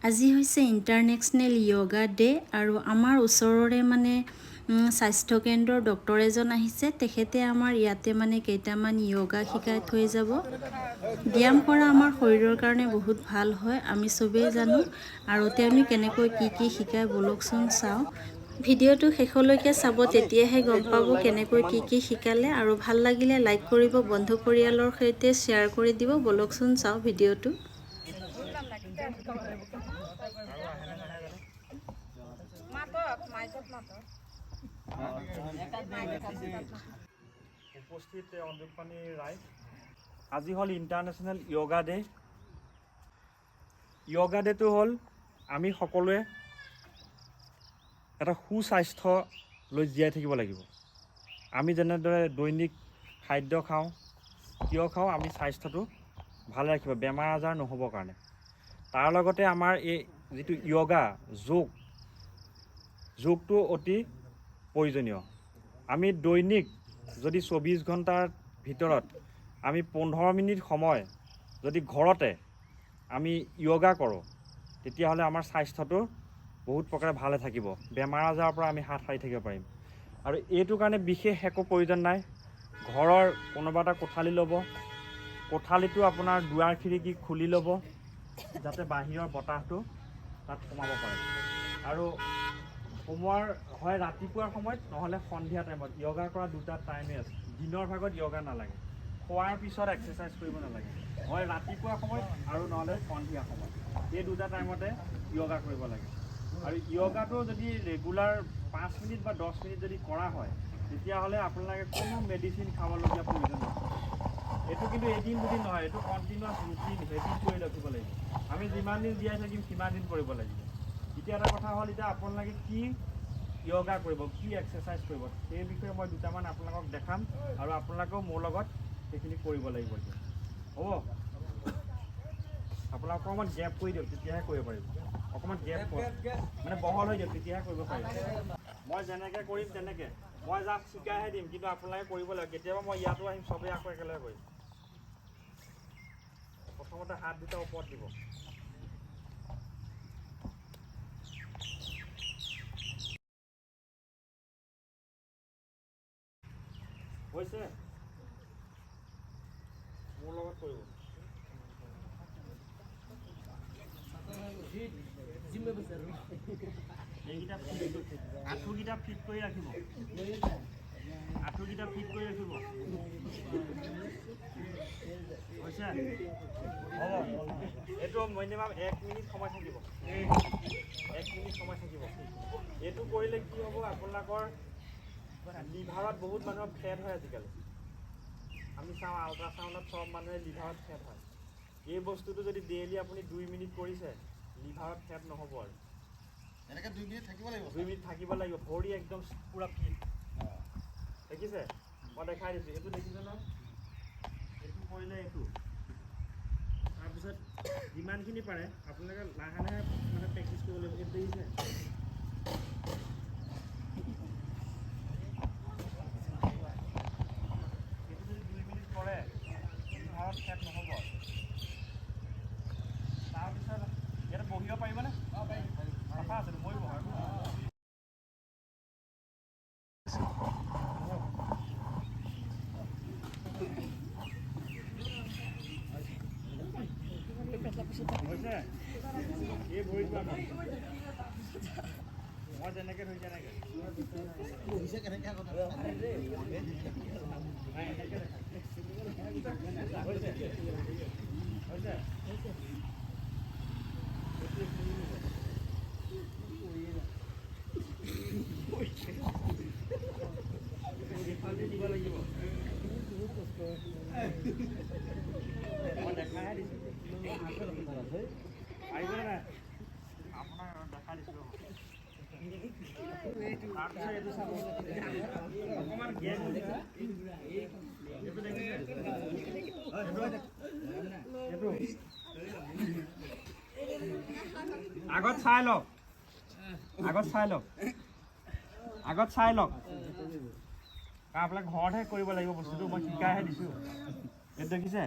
আজি হৈছে international yoga day' আৰু আমাৰ ওচৰৰে মানে স্বাস্থ্যকেন্দ্ৰৰ ডক্টৰ এজন আহিছে। তেখেতে আমাৰ ইয়াতে মানে কেইটামান য়োগা শিকাই থৈ যাব। ব্যায়াম কৰা আমাৰ শৰীৰৰ কাৰণে বহুত ভাল হয়, আমি চবেই জানো। আৰু তেওঁনো কেনেকৈ কি কি শিকায়, ব'লকচোন চাওঁ। ভিডিঅ'টো শেষলৈকে চাব, তেতিয়াহে গম পাব কেনেকৈ কি কি শিকালে। আৰু ভাল লাগিলে লাইক কৰিব, বন্ধু পৰিয়ালৰ সৈতে শ্বেয়াৰ কৰি দিব। ব'লকচোন চাওঁ ভিডিঅ'টো। উপস্থিত অঞ্জুকপানী ৰায়। আজি হ'ল ইণ্টাৰনেশ্যনেল য়োগা ডে'। য়োগা ডে'টো হ'ল আমি সকলোৱে এটা সুস্বাস্থ্য লৈ জীয়াই থাকিব লাগিব। আমি যেনেদৰে দৈনিক খাদ্য খাওঁ, কিয় খাওঁ? আমি স্বাস্থ্যটো ভালে ৰাখিব, বেমাৰ আজাৰ নহ'বৰ কাৰণে। তাৰ লগতে আমাৰ এই যিটো য়োগা, যোগ, যোগটো অতি প্ৰয়োজনীয়। আমি দৈনিক যদি 24 ঘণ্টাৰ ভিতৰত আমি 15 মিনিট সময় যদি ঘৰতে আমি য়োগা কৰোঁ, তেতিয়াহ'লে আমাৰ স্বাস্থ্যটো বহুত প্ৰকাৰে ভালে থাকিব, বেমাৰ আজাৰৰ পৰা আমি হাত সাৰি থাকিব পাৰিম। আৰু এইটো কাৰণে বিশেষ একো প্ৰয়োজন নাই। ঘৰৰ কোনোবা এটা কোঠালি ল'ব, কোঠালিটো আপোনাৰ দুৱাৰ খিৰিকী খুলি ল'ব, যাতে বাহিৰৰ বতাহটো তাত সোমাব পাৰে। আৰু সোমোৱাৰ হয় ৰাতিপুৱাৰ সময়ত, নহ'লে সন্ধিয়া টাইমত। য়োগা কৰা দুটা টাইমেই আছে। দিনৰ ভাগত য়োগা নালাগে, খোৱাৰ পিছত এক্সাৰচাইজ কৰিব নালাগে। হয় ৰাতিপুৱা সময়ত আৰু নহ'লে সন্ধিয়া সময়ত, এই দুটা টাইমতে য়োগা কৰিব লাগে। আৰু য়োগাটো যদি ৰেগুলাৰ 5 মিনিট বা 10 মিনিট যদি কৰা হয়, তেতিয়াহ'লে আপোনালোকে কোনো মেডিচিন খাবলগীয়া প্ৰয়োজন নহয়। এইটো কিন্তু এদিন দুদিন নহয়, এইটো কণ্টিনিউৱাছ ৰুটিন হেবিট কৰি ৰাখিব লাগিব। আমি যিমান দিন জীয়াই থাকিম, সিমান দিন কৰিব লাগিব। এতিয়া এটা কথা হ'ল, এতিয়া আপোনালোকে কি য়োগা কৰিব, কি এক্সাৰচাইজ কৰিব, সেই বিষয়ে মই দুটামান আপোনালোকক দেখাম আৰু আপোনালোকেও মোৰ লগত সেইখিনি কৰিব লাগিব এতিয়া। হ'ব, আপোনাক অকণমান গেপ কৰি দিয়ক, তেতিয়াহে কৰিব পাৰিব। অকণমান গেপ মানে বহল হৈ দিয়ক, তেতিয়াহে কৰিব পাৰিব। মই যেনেকৈ কৰিম তেনেকৈ, মই জাষ্ট শিকাইহে দিম, কিন্তু আপোনালোকে কৰিব লাগিব। কেতিয়াবা মই ইয়াতো আহিম, চবেই আকৌ একেলগে কৰিম। প্ৰথমতে হাত দুটা ওপৰত দিব। হৈছে? মোৰ লগত কৰিব। এইকেইটা আঁঠুকেইটা ফিট কৰি ৰাখিব, আঁঠুকেইটা ফিট কৰি ৰাখিব। হৈছে? হ'ব। এইটো মিনিমাম এক মিনিট সময় থাকিব, এক মিনিট সময় থাকিব। এইটো কৰিলে কি হ'ব? আপোনালোকৰ লিভাৰত, বহুত মানুহৰ ফেট হয় আজিকালি। আমি চাওঁ আল্ট্ৰাচাউণ্ডত চব মানুহে লিভাৰত ফেট হয়। এই বস্তুটো যদি ডেইলি আপুনি 2 মিনিট কৰিছে, লিভাৰত ফেট নহ'ব। আৰু এনেকৈ 2 মিনিট থাকিব লাগিব। 2 মিনিট থাকিব লাগিব। ভৰি একদম পূৰা ফিট দেখিছে? মই দেখাই দিছোঁ। এইটো দেখিছে ন? এইটো কৰিলে এইটো, তাৰপিছত যিমানখিনি পাৰে আপোনালোকে লাহে লাহে মানে প্ৰেক্টিচ কৰিব লাগিব। এইটো দেখিছে? এইটো যদি 2 মিনিট কৰে, লিভাৰত ফেট নহ'ব। তাৰপিছত ইয়াতে বহিব পাৰিবনে? চাফা আছে, ময়ো বহা। হৈছে? এই ভৰিটো আকৌ মই যেনেকৈ ধৰিছে এনেকৈ। বহিছে কেনেকৈ আকৌ? নাই, এনেকৈ দেখা। হৈছে? হৈছে? এইটো কৰি ল'ব। এইফালে দিব লাগিব। মই দেখাহে দিছোঁ। পাৰিবনে নাই? আপোনাক দেখাই দিছোঁ। তাৰপিছত এইটো চাব। অকণমান গেপ। এইটো দেখিছে? এইটো আগত চাই লওক, আগত চাই লওক, আগত চাই লওক। কাৰণ আপোনাক ঘৰতহে কৰিব লাগিব বস্তুটো, মই শিকাইহে দিছোঁ। এইটো দেখিছে?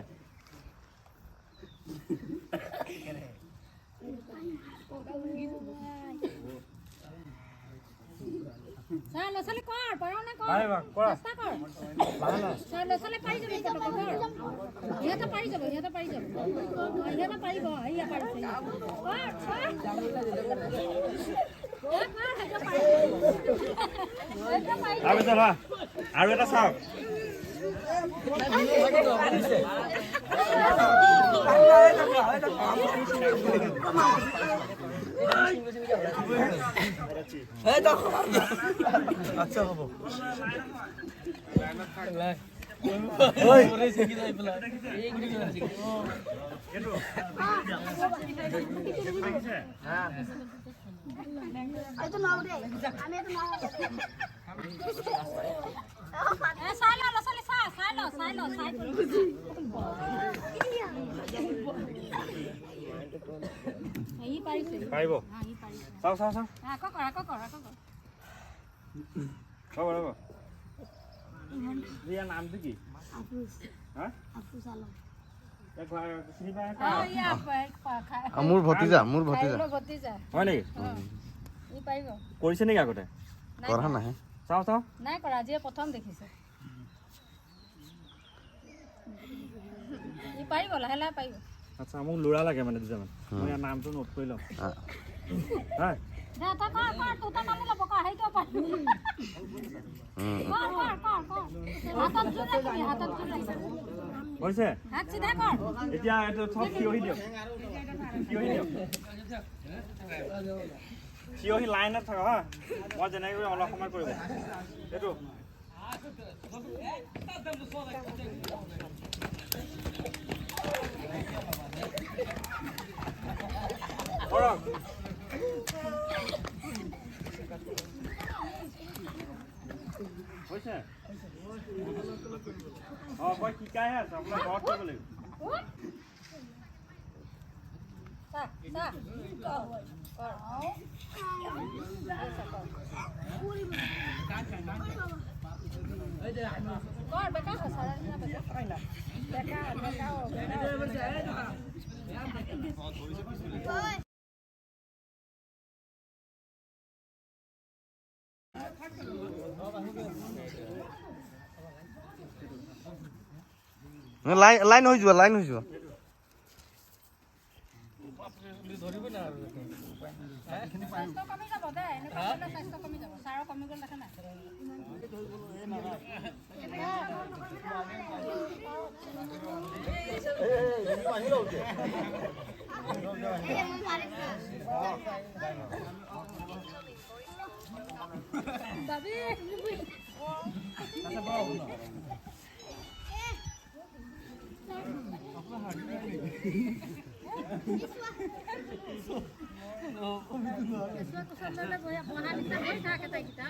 ল'ৰা ছোৱালী কৰ পাৰ নে কৰ পাৰিবা, কৰা। চেষ্টা কৰ। ল'ৰা ছোৱালী পাৰি যাবি পটককৈ, কৰ। সিহঁতে পাৰি যাব, সিহঁতে পাৰি যাব, সিহঁতে পাৰিব। সেয়া পাৰিছে, কৰ কৰ কৰ, সেইটো পাৰিব, সেইটো পাৰিব। তাৰপিছত হা, আৰু এটা চাওক। এইটো দেখিছে? এইটো নোৱাৰো দেই আমি, এইটো নোৱাৰো। এ চাই ল ল'ৰা ছোৱালী, চা, চাই ল, চাই ল, চাই ই পাৰিছে। পাৰিব। ই পাৰিছে। চাওক চাওক চাওক। আকৌ কৰ, আকৌ কৰ, আকৌ কৰ। ৰ'ব ৰ'ব, ইয়াৰ নামটো কি? হা, এই চিনি পায়? অ, ইয়া। মোৰ ভতিজা, মোৰ ভতিজা। ভতিজা। হয় নেকি? ই পাৰিব। কৰিছে নেকি আগতে? কৰা নাহে। চাওঁ চাওঁ। নাই কৰা, আজিয়ে প্ৰথম দেখিছে। ই পাৰিব, লাহে লাহে পাৰিব। আচ্ছা, মোক ল'ৰা লাগে মানে দুজনমান। মই ইয়াৰ নামটো নোট কৰি ল'ম। হয়। দে, তই কৰ, কৰ। তোৰ তাত নামি ল'ব, কৰ। সেইটো পাৰিব, কৰ কৰ কৰ কৰ। হাতত জোৰ ৰাখিবি, হাতত জোৰ ৰাখিবি। হৈছে। হাত চিধা কৰ। এতিয়া এইটো চব থিয়হি দিয়ক, থিয়হি দিয়ক, থিয়হি লাইনত থাকক। হা, মই যেনেকৈ অলপ সময় কৰিব এইটো কৰক। হৈছে। অঁ, মই শিকাইহে আছোঁ, আপোনাৰ ঘৰত কৰিব লাগিব। উঠ। চা চা, কৰ। কৰ, বেকা হ, চাৰা নিচিনা বেকা। বেকা, বেকা হ, বেকা হ। লাইন লাইন হৈ যোৱা, লাইন হৈ যোৱা। স্বাস্থ্য কমি যাব দে, এনেকুৱা কৰিলে স্বাস্থ্য কমি যাব। ছাৰৰ কমি গ'ল, দেখা নাই? বাবি। কেঁচুৱা কোচত লৈ লৈ বহি বহা নিচিনা বহি থাক এটাইকেইটা।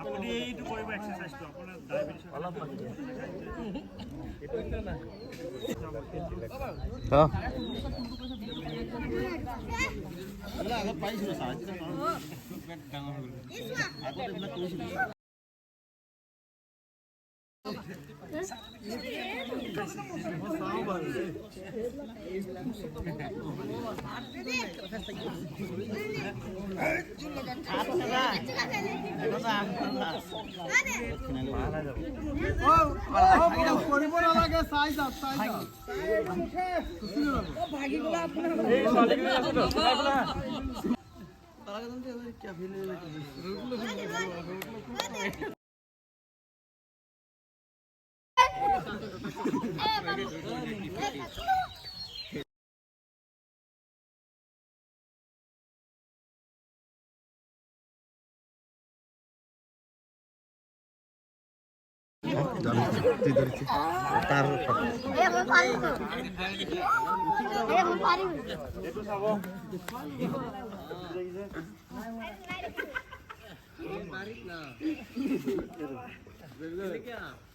আপুনি এইটো কৰিব এক্সাৰচাইজটো, আপোনাৰ ডায়েবেটিছ অলপ। অঁ। আগত পাৰিছিলোঁ ছাৰ, এতিয়া নোৱাৰোঁ। আগত এইবিলাক কৰিছিলোঁ। কৰিব নালাগে, চাই যাওক, চাই যাওক। এই ছোৱালীকেইজনী আছেতো, চাই পেলাই। তাৰ এই মই পাৰিছো, এই মই পাৰিম। এইটো চাব, দেখিছে?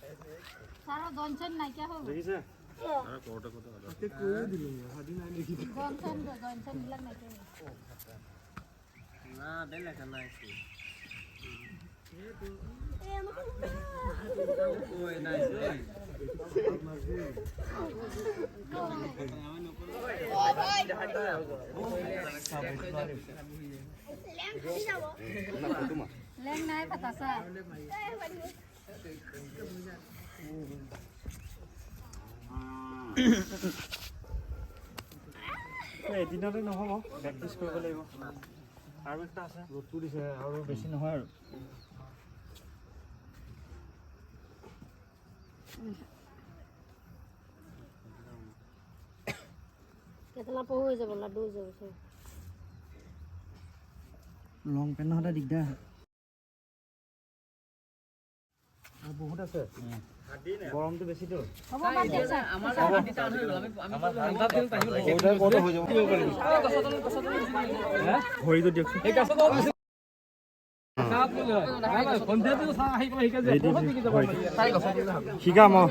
ছাৰৰ জইন নাইকিয়া হৈ গ'ল। দেখিছে? জইন জইন বিলাক নাইকিয়া হৈ গ'ল। লেং নাই পাতা ছাৰ। এদিনতে নহ'ব, প্ৰেক্টিচ কৰিব লাগিব। আৰু একটা আছে, ৰ'দটো দিছে আৰু বেছি নহয় আৰু। কেতেলা পহু হৈ যাব, লাডু হৈ যাব চব। লং পেণ্ট নহ'লে দিগদাৰ। বহুত আছে, গৰমটো বেছিতো। হ'ব, বাদ দিয়ক ছাৰ। ভৰিটো দিয়কচোন। শিকাম। অ।